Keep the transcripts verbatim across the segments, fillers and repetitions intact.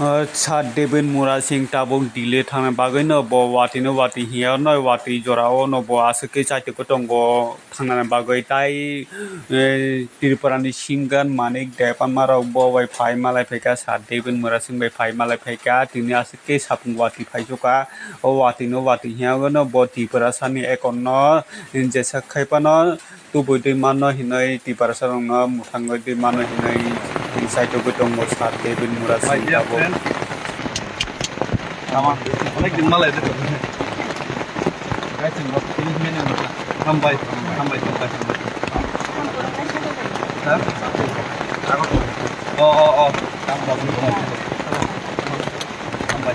Ah, Sir David Murasing tabuk Delhi thangna bagwi no bo watwi no watwi hiya no watwi jora o no bo aswk khe chaitwi kwtongo thangnani bagwi tai, eh, Tripura ni singer Manik Debbarma rok bo bai phai malai phaikha, Sir David Murasing bai phai malai phaikha, tini aswk khe sapung watwi phaichukha. O watwi no watwi hiya no bo Tiprasa ni ekon no jesa khai phano tubui twi mano hinwi Tiprasa rokno mwthangwi twi mano hinwi saitugwi tongo Sir David Murasing tabuk. Tama, onek din malai de. Hambai, hambai, hambai, hambai. Ha? Oh, oh, oh. Hambai, hambai.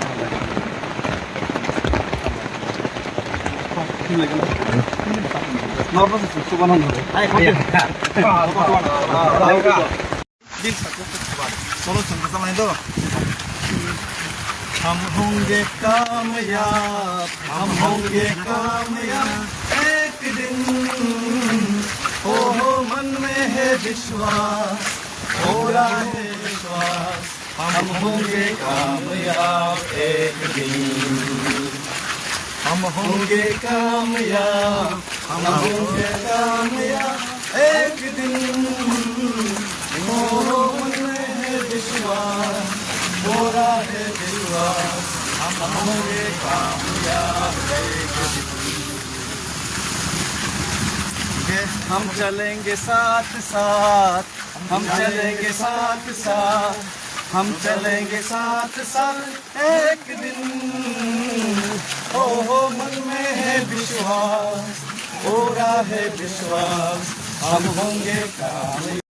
Normal se susu banang dulu. Hai, hai. Solo sangka sama itu. हम होंगे कामयाब, हम होंगे कामयाब एक दिन। ओ मन में है विश्वास, पूरा है विश्वास। हम होंगे कामयाब एक दिन, हम होंगे कामयाब, हम होंगे कामयाब एक दिन। ओ मन में है विश्वास, पूरा है विश्वास, हम होंगे कामयाब एक दिन। हम चलेंगे साथ साथ, हम चलेंगे साथ साथ, हम चलेंगे साथ साथ एक दिन। ओ मन में है विश्वास, पूरा है विश्वास, हम होंगे कामयाब।